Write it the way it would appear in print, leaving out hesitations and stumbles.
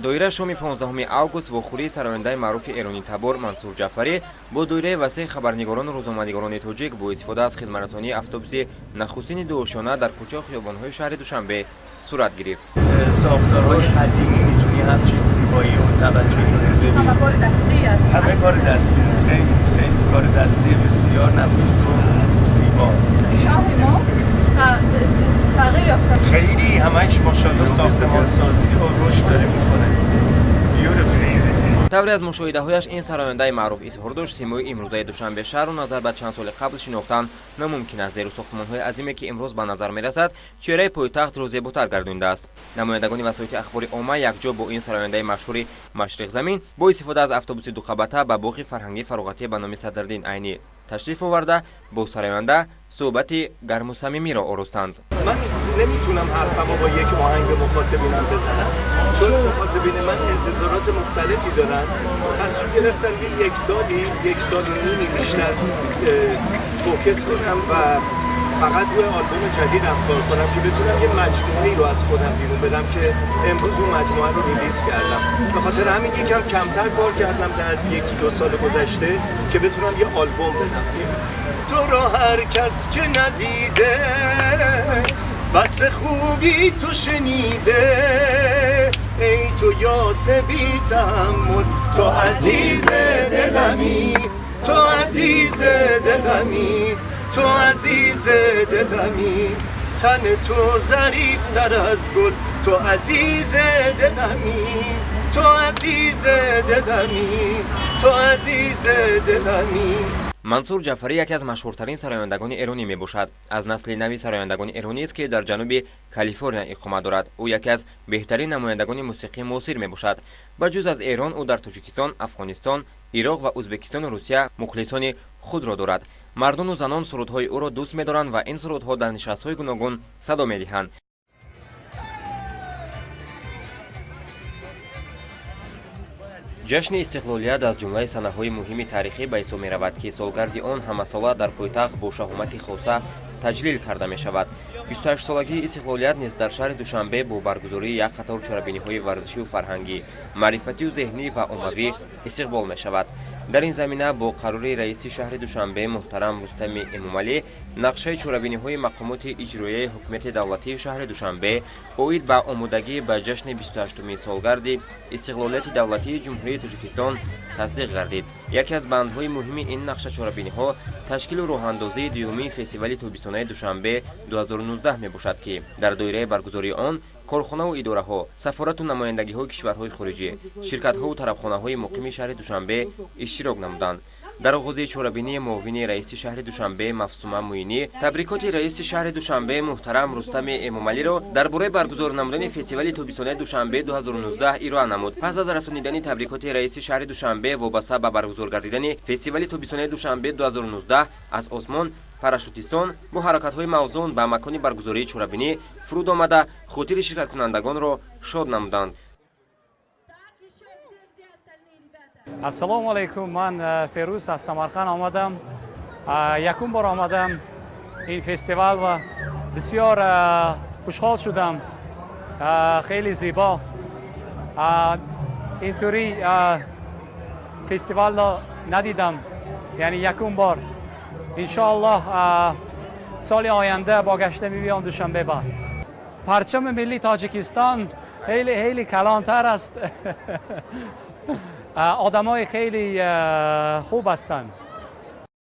Доира шоми 15 август вохӯрии сарояндаи маъруфи эронитабор Мансур Ҷаъфарӣ бо доираи васеи хабарнигорону рӯзноманигорони тоҷик бо истифода аз хизматрасонии автобуси нахустини дуошёна дар кӯчау хиёбонҳои шаҳри Душанбе сурат гирифт. Сохторҳои қадимӣ метونی همچین زیبایی و توجهی رو حس همه کار دستی است. همه کار دستی، خیلی خیلی کار دستی بسیار نفیس و زیبا. شهر ما تغییر یافته. خیلی همش ماشاءالله ساختمان سازی و رشد داره میکنه. Beautiful. Тавре аз мушоҳидаҳояш ин сарояндаи маъруф изҳор дошт, симои имрӯзаи Душанбе шаҳрро назар ба чанд соли қабл шинохтан номумкин аст, зеро сохтмонҳои азиме, ки имрӯз ба назар мерасад, чеҳраи пойтахтро зеботар гардондааст. Намояндагони васоити ахбори омма якҷо бо ин сарояндаи машҳури машриқзамин бо истифода аз автобуси дуқабата ба боғи фарҳангии фароғатӣ ба номи Садриддин Айнӣ ташриф оварда, бо сароянда суҳбати гарму самимиро оростанд. من نمیتونم حرفمو با یک آهنگ به مخاطبینم بزنم، چون مخاطبین من انتظارات مختلفی دارن. تصمیم گرفتم یه یک سالی، یک سال و نیمی بیشتر focus کنم و فقط روی آلبوم جدیدم کار کنم که بتونم یه مجموعه رو از خودم بیرون بدم که امروز اون مجموعه رو release کردم. به خاطر همین یکم کمتر کار کردم در یکی دو سال گذشته که بتونم یه آلبوم بدم. تو رو هر کس که ندیده، وصف خوبی تو شنیده، ای تو یاس بی تحمل، تو عزیز دلمی، تو عزیز دلمی، تو عزیز دلمی، تن تو ظریف تر از گل، تو عزیز دلمی، تو عزیز دلمی، تو عزیز دلمی. Мансур Ҷаъфарӣ яке аз машҳуртарин сарояндагони эронӣ мебошад. Аз насли нави сарояндагони эронист, ки дар ҷануби Калифорния иқомат дорад. Ӯ яке аз беҳтарин намояндагони мусиқии муосир мебошад. Ба ҷуз аз Эрон, ӯ дар Тоҷикистон, Афғонистон, Ироқ ва Ӯзбекистону Русия мухлисони худро дорад. Мардону занон сурудҳои ӯро дӯст медоранд ва ин сурудҳо дар нишастҳои гуногун садо медиҳанд. Ҷашни истиқлолият аз ҷумлаи санаҳои муҳими таърихӣ ба ҳисоб меравад, ки солгарди он ҳамасола дар пойтахт бо шаҳомати хоса таҷлил карда мешавад. 28-солагии истиқлолият низ дар шаҳри Душанбе бо баргузории як қатор чорабиниҳои варзишию фарҳангӣ, маърифатию зеҳнӣ ва оммавӣ истиқбол мешавад. Дар ин замина бо қарори раиси шаҳри Душанбе муҳтарам Рустами Эмомалӣ нақшаи чорабиниҳои мақомоти иҷроияи ҳукумати давлатии шаҳри Душанбе оид ба омодагӣ ба ҷашни 28-умин солгарди истиқлолияти давлатии Ҷумҳурии Тоҷикистон тасдиқ гардид. Яке аз бандҳои муҳими ин нақша чорабиниҳо ташкилу роҳандозии дуюмин фестивали тобистонаи Душанбе 2019 мебошад, ки дар доираи баргузории он корхонаву идораҳо, сафорату намояндагиҳои кишварҳои хориҷӣ, ширкатҳову тарабхонаҳои муқими шаҳри Душанбе иштирок намуданд. Дар оғози чорабинии муовини раиси шаҳри Душанбе Мавсума Муинӣ табрикоти раиси шаҳри Душанбе муҳтарам Рустами Эмомалиро дар бораи баргузор намудани фестивали тобистонаи Душанбе 2019 ироа намуд. Пас аз расонидани табрикоти раиси шаҳри Душанбе вобаста ба баргузор гардидани фестивали тобистонаи Душанбе 2019, аз осмон парашютистон бо ҳаракатҳои мавзун ба макони баргузории чорабинӣ фуруд омада, хотири ширкаткунандагонро шод намуданд. Ассалому алайкум, ман Ферӯз аз Самарқанд омадам. Якум бор омадам ин фестивал ва бисёр хушҳол шудам. Хеле зебо. Интури фестивалро надидам, яъне якум бор. Иншоаллоҳ, соли оянда бо гашта мебиём Душанбе. Ба парчами миллии Тоҷикистон хеле хеле калонтар аст. Одамои хеле хуб ҳастанд.